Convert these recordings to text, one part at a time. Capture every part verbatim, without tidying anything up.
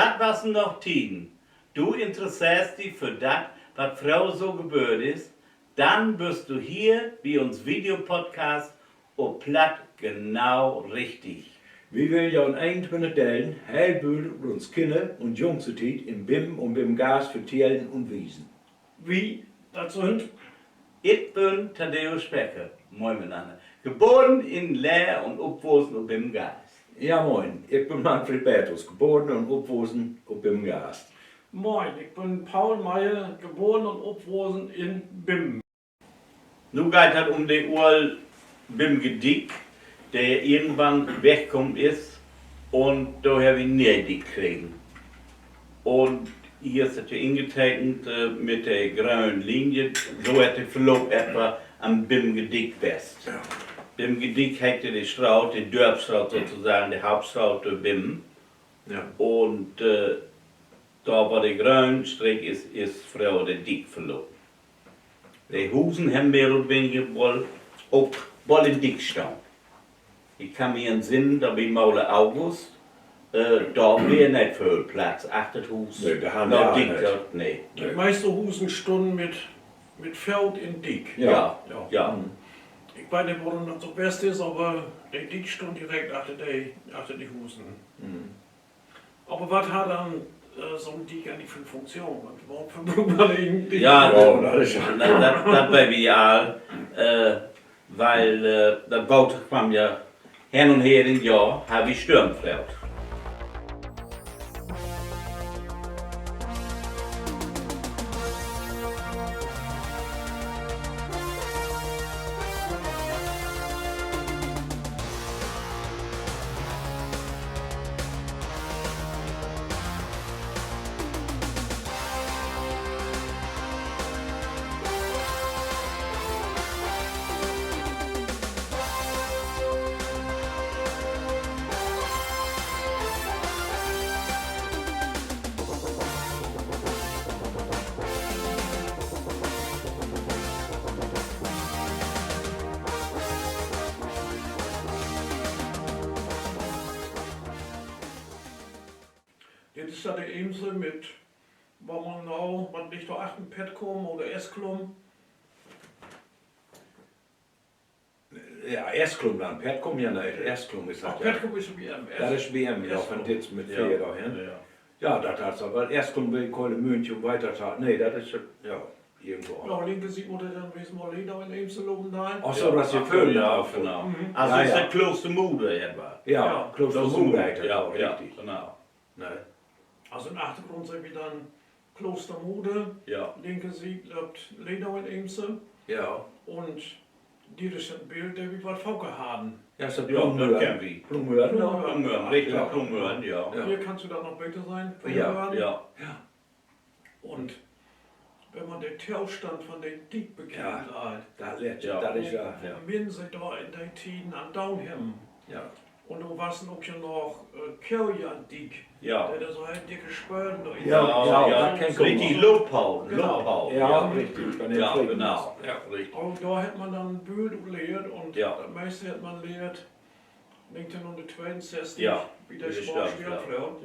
Dat wassen noch Tieden. Du interesseerst di för dat, wat fröher so geböört is? Denn büst du hier bi uns Videopodcast op Platt genau richtig. Wi willen jo in eenentwintig Delen heel bült ut uns Kinner- un Jungstiet in Bimmen un Bimmengaas vertellen un wiesen. Wi, dat sünd: Ik bün Thaddäus Becker, moin mitnanner. Geboren in Leer un opwussen op Bimmengaas. Ja, moin. Ik bün Manfred Bertels, geboren un opwussen op Bimmengaas. Moin, ik bün Paul Meyer, geboren un opwussen in Bimmen. Nu geiht dat üm de oll Bimmener Diek, de irgendwann wegkamen is, un dor hebbt wi 'n ne'en Diek kregen. Un hier is dat ja ingetekent mit de gröne Linie. So hett de Verloop etwa an Bimmener Diek west. Bimmener Diek heet de Straat, de Dörpstraat sotoseggen, de Hauptstraat dör Bimmen. Un dor, wo de gröne Streek is, is fröher de Diek verlopen. De Husen hebbt mehr oder weniger boll, ok boll in Diek stahn. Ik kann mi ensinnen, dor bi Molen August, dor weer neet völ Platz achter 't Huus. Nee, dor harrn wi neet. De meiste Husen stunnen mit, mit Feld in Diek. Ja, ja. Ik weet neet, worüm dat so west is, aver de Diek stunn direkt achter de, achter de Husen. Aver wat harr denn so'n Diek egentlich för 'n Funktion? Wat, worför bruukt man en Diek? Ja, dat weet wi all, wiel dat Water kweem ja hen un her in, ja, harr wi Störmfloot. Dit is ja de Eems mit, wo man nu, wat liggt dor achtern, Petkum oder Esklum? Ja, Esklum denn. Petkum, ja, nee, Esklum is dat, ja. Petkum is bi em. Dat is bi em, ja, von dit mit veer dorhen. Ja, dat is aver Esklum, bi Keulen-München un weiter, nee, dat is, ja, irgendwo. Linke Siet mutt denn wesen, wo Leda in Eems lopen deit. Ach so, dat is ja Köln, ja, genau. Also is dat Kloostermude, ja, Kloostermude heet dat, ja, richtig. Also in Achtergrund süht wi denn Kloostermude, linke Siet löppt Leda in Eems. Un dit is dat Bild, dat wi wat faker harrn. Ja, is dat Plungmöhren? Plungmöhren, Richtung Plungmöhren, ja. Hier kannst du dat noch beter sehn, Plungmöhren. Un wenn man de Tostand von de Diek bekieken deit, dat is ja, wo min se dor in de Tieden an daan hebben. Un dor wassen ok ja noch Kojen an Diek, de so heel dicke Spölen dor in, ja, richtig Loophauen, Loophauen, ja, richtig. Un dor hett man denn Bült ut lehrt un dat meiste hett man lehrt negenteihnhunnerttweeunsesstig bi de Störmfloot.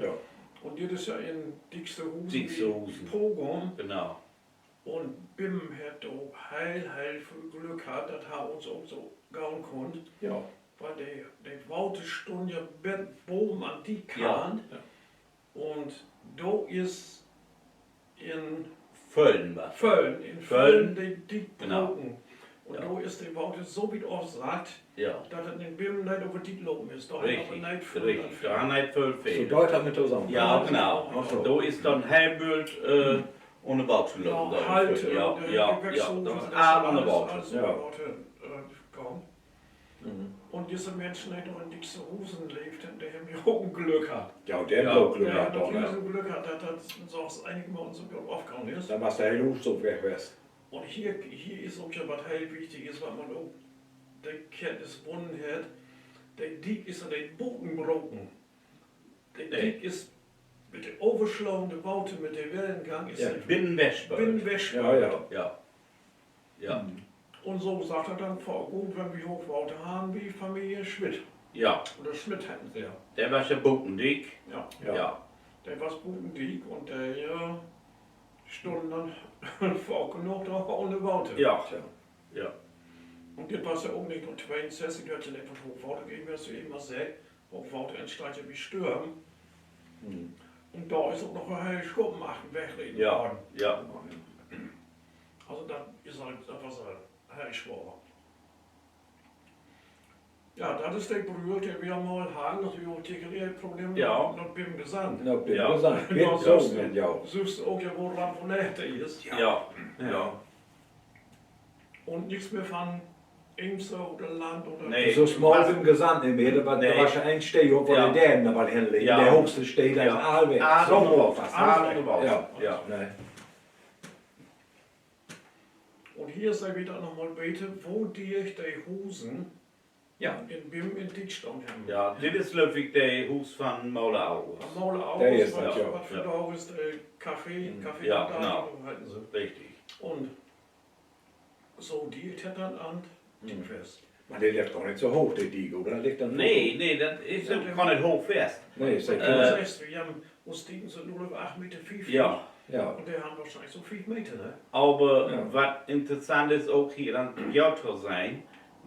Un dit is ja in Dieksterhusen, Dieksterhusen, Pogum. Un Bimmen hett ok heel, heel völ Glück hatt, dat harr uns ok so gahn kunnt. Wiel de, de Water stunn ja bet boven an Diek, ja, un dor is in Völlen, in Völlen de Diek broken. Un dor is de Water so wiet ofsackt, dat dat in Bimmen neet över Diek lopen is. Dor harr neet völ, dor harr neet völ Fehler. So deit dat mit tosamen. Ja, genau. Dor is denn heel bült unner Water lopen. Dat is all unner Water. Un disse Minschen, de dor in Dieksterhusen leevt, de hebben ja ok en Glück hatt. Ja, de hebben ok Glück hatt, dor hebben se Glück hatt, dat dat so as enigermaten so goot ofgahn is. Denn was dat hele Huus so weg west. Un hier, hier is ok ja wat heel Wichtiges, wat man ok de Kenntnis wunnen hett: De Diek is ja neet buten broken. De Diek is mit de överslagene Water, mit de Wellengang is binnen wegspöölt. Un so sach dat denn vör, goot, wenn wi Hoochwater harrn bi Familie Schmidt. Oder Schmidt heten se ja. Dat was ja buten Diek. Ja. De was buten Diek un de, äh, stunnen denn faken noch dor an de Water. Ja. Tja. Ja. Un dit was ja ok negenteihnunveertig, dor hett dat ja nich wat Hoochwater geven, as du even al seggt, Hoochwater entsteiht ja bi Störm. Hm. Un dor is ok noch en heel Schuppen achter wegreten worrn. Ja. Also dat is halt, dat was halt heel swoor. Ja, dat is de Brügg, de wi al mal harrn, dat wi ok tekelje Probleme na, na Bimmen Gesand. Na Bimmen Gesand. Dor sühst, sühst ok, ja, wo Ramponerte is. Ja. Un nix mehr van Eems oder Land oder. Nee, sühst mal Bimmen Gesand nich mehr, dor was ja een Stee, wo de Dären dor wat henleggen. De hoogste Stee, dat is all weg. All weg. Ja, nee. Un hier seht wi dat noch mal beter, wo dicht de Husen in Bimmen in Diek stahn hebben. Ja, dit is, glööv ik, de Huus van Maler August. Van Maler August, wat vandaag is, äh, Café, Café Deichmann, heiten se. Richtig. Un so dicht hett dat an Diek west. Man de liggt gor nich so hooch, de Diek, oder? Liggt denn, nee, nee, dat is ok gor nich hooch west. Nee, is, äh, wi hebben, us Dieken sünd nu acht Meter fieftig. Ja. Un de harrn wohrschienlich so fief Meter, ne? Aver wat interessant is, ok hier an Joto sehn,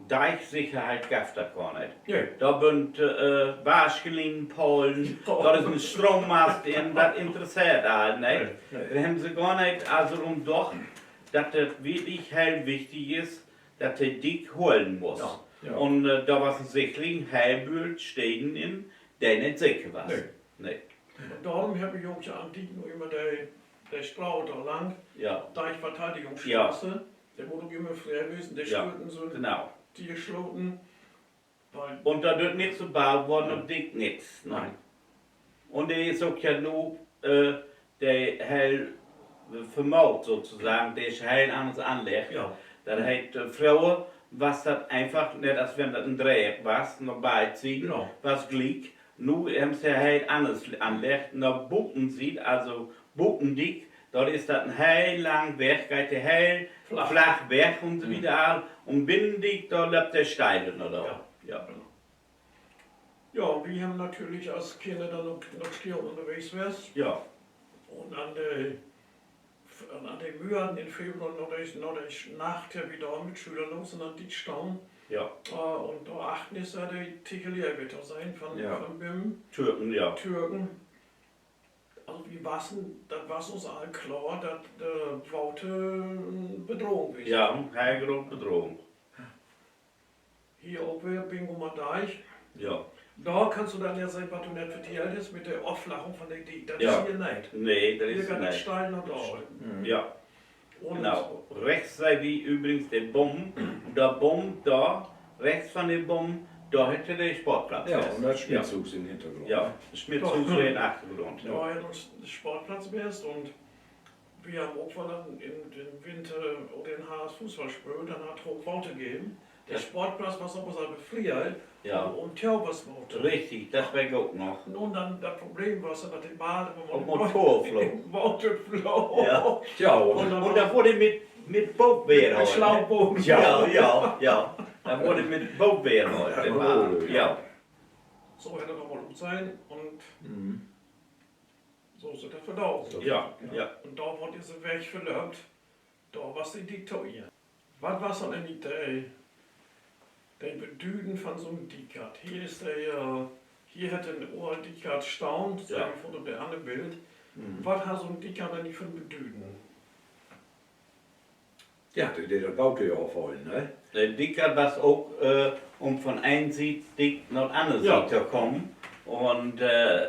Deichsicherheit gaff dat gor nich. Dor bünd, äh, Waschgelienen, Polen, dor is en Stroommast in, dat interesseert all nich. Dor hebben se gor nich, also, um doch, dat dat wirklich heel wichtig is, dat de Diek hollen mutt. Un, äh, dor was en Sicherung, heel bült Steden in, de nich seker was. Nee. Dorum hebbt wi ok ja an Dieken nu immer de, de Straat dor lang, Deichverteidigungsstraße, de mutt ok immer free wesen, de Stütten sünd tosloten. Un dor dörv nix to boen worrn un Diek nix, ne? Un de is ok ja nu, äh, de heel vermaalt sotoseggen, de is heel anners anleggt. Dat heet, äh, fröher was dat eenfach, net as wenn dat en Dreeeck was, na beid Sieden, was gliek. Nu hebben se heel anners anleggt, na Butensiet, also Butendiek, dor is dat en heel lang Weg, geiht de heel flach weg un so wieder all. Un Binnendiek, dor löppt de steil na dor. Ja, wi hebben natürlich as Kinner denn ok noch veel ünnerwegens west. Un an de, an de Morgen in Februar, na de, na de Nacht, hebbt wi dor mit Schüler los un an Diek stahn. Äh, un dor achtern is ja de Tekelee weer to sehn van, van Bimmen. Türken, ja. Türken. Also, wi wassen, dat was us all kloor, dat, äh, Water en Bedrohung is. Ja, heel groot Bedrohung. Hier ok weer Bingumer Diek. Dor kannst du denn ja sehn, wat du net vertellt hest mit de Offlachung van de Diek. Dat is hier nich. Nee, dat is hier nich. Geiht dat steil na daal. Ja. Genau. Rechts seht wi übrigens de Boom. De Boom dor, rechts van de Boom, dor hett de Sportplatz west. Un dat Smidshuus in Hintergrund. Ja, Smidshuus weer in Achtergrund. Dor hett uns de Sportplatz west un wi hebben ok woll in, in den Winter oder in Harvst Fußball speelt, denn hett dat Water geven. De Sportplatz was aver so befreet un, un to was Water. Richtig, dat weet ik ok noch. Un denn dat Problem was, dat de Ball immer mal in Water floog. Ja. Un denn wurr de mit, mit Boot weer haalt, ne? Ja, ja, ja. Denn wurr de mit Boot weer haalt, de Ball. Ja. So hett dat noch mal utsehn un so is dat vandaag. Ja, ja. Un dor, wo disse Weg verlöppt, dor was de Diek to Eer. Wat was denn de, de Bedüden van so'n Diek? Hier is de, äh, hier hett en olen Diek stahn, so as wi vörhen op dat anner Bild. Wat harr so'n Diek denn för Bedüden? Ja, de, de, dat Water ja afhollen, ne? De Diek was ok, äh, üm von een Siet Diek na de anner Siet to kamen. Un, äh,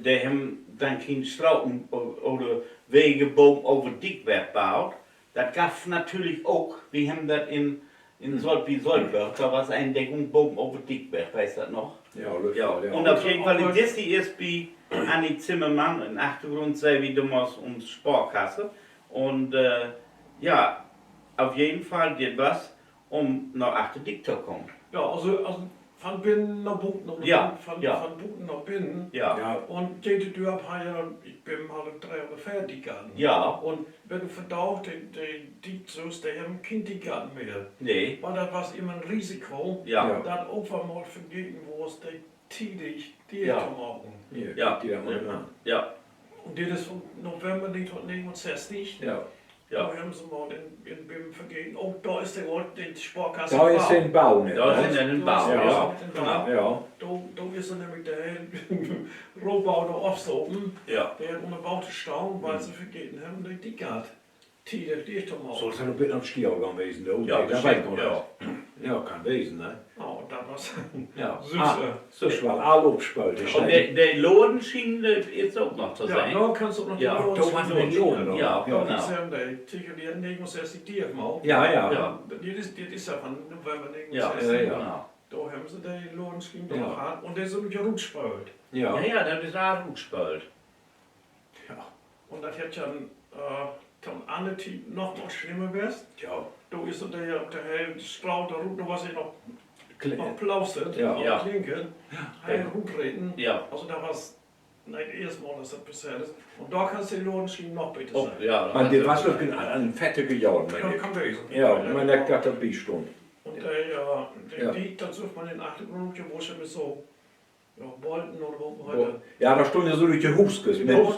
de hebben denn kien Straten o-, oder Wege boven över Diek wegbaut. Dat gaff natürlich ok, wi hebben dat in, in Solt bi Soltbörg, dor was en Deckung boven över Diek weg, weetst dat noch? Ja, un op jeden Fall, disse is bi Anni Zimmermann, in Achtergrund seht wi domals uns Sparkasse. Un, äh, ja, op jeden Fall, dit was, üm na achter Diek to kamen. Ja, also, also van binnen na buten oder van, van buten na binnen. Un jede Dörp harr ja, ik bün mal, dree oder veer Diek harrn. Un wenn du vandaag de, de Diek sühst, de hebben kien Diek mehr. Nee. Wiel dat was immer en Risiko, dat ok woll mal vergeten wurr, de tiedig dicht to maken. Ja. Un dit is vun November negenteihnhunnertnegenunsesstig. Ja. Dor hebben se mal en, en Beem vergeten. Oh, dor is de, de Sporkasse. Dor is de in Bau, ne? Dor is de in Bau, ja. Ja. Dor is nämlich de hele Rohbau dor afstoten. De hett ünner Water stahn, wiel se vergeten hebben, de Diek tiedig dicht to maken. Sull dat ok bit na Stiergahn wesen, du? Ja, dat weet ik noch nich. Ja, kann wesen, ne? Oh, dat was, ja. Süss, äh, dat is woll all opspöölt. De Lodenschien, de is ok noch to sehn. Ja, dor was de Loden. Ja, genau. Dor is ja de Tichelier negenunsesstig dicht maakt. Ja, ja. Dit is, dit is ja vun November negenunsesstig. Dor hebben se de Lodenschien dor noch hatt un de sünd ja rutspöölt. Ja, ja, dat is all rutspöölt. Ja. Un dat hett ja, äh, to anner Tiet noch mal slimmer west. Ja. Dor is dat ja op de hele Straat, dor rut, dor was ja noch, noch Plaster, ja, Klinker. Heel rutreten. Ja. Also dat was, nee, dat eerste Mal, dat dat passeert is. Un dor kannst de Lodenschien noch beter sehn. Man de was ok in, in fettige Johren, meen ik. Kann wesen. Ja, ik meen, dat dat dorbi stünn. Un de, äh, de Diek, dat süht man in Achtergrund, ja, wo se mit so Ja, Bollen oder wo, ja, dor stünnen ja so lüttje Huuskes, genau.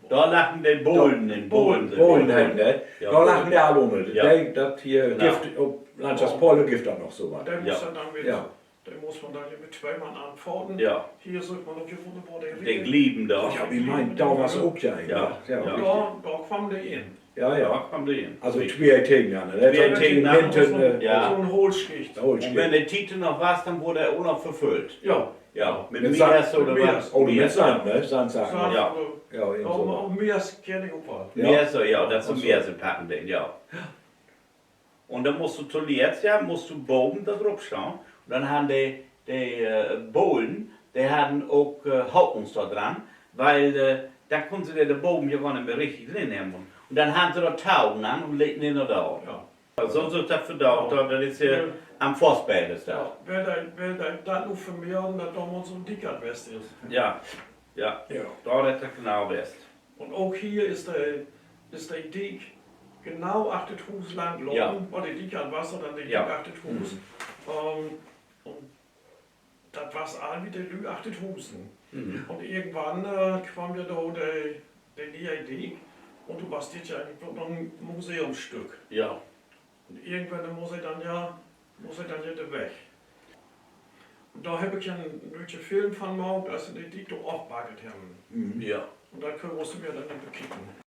Dor lagen de Bollen in, Bollen, ne? Dor lagen de all ünner. De, dat hier gifft, op Landschaftspolle gifft dat noch so wat. De muss man denn mit twee Mann anfaten. Hier süht man ok hier wunnerbor de Glieven dor. Ja, wi meent, dor was ok ja een. Dor kwamm de in. Ja, ja. Also twee tegenanner, ne? Twee tegenanner. So'n Hohlschicht. Un wenn de Tiet noch was, denn wurr de ok noch verfüllt. Ja, mit Mest oder wat. Oder mit Sand, ne? Sandsaken. Ja, ok Mest kenn ik ok wat. Mest, ja, dat is so'n Mest in Packen, ja. Un denn musst du toletzt, ja, musst du baven dor rop stahn. Un denn harrn de, de Bollen, de harrn ok Hakens dor dran, wiel denn kunnen se de Bollen ja gor nich mehr richtig rinnehmen. Un denn harrn se dor Taugen an un leten de dor. So süht dat vandaag ut, dat is hier an Vosbeek is dat. Well dat nu vermehren, dat dor mal so'n Diek west is. Ja, ja. Dor hett dat genau west. Un ok hier is de, is de Diek genau achter 't Huus lang lopen, wiel de Diek an was, denn de Diek achter 't Huus. Un dat was all mit de Lüüd achter 't Huus. Un irgendwann kwamm ja dor de, de ne'e Diek. Un dor was dit ja egentlich blot noch en Museumsstück. Un irgendwann muss he denn ja, muss he denn ja weg. Un dor heff ik ja en lüttje Film van maakt, as se de Diek dor ofbaggert hebben. Un dat köönt wi uns ja denn bekieken.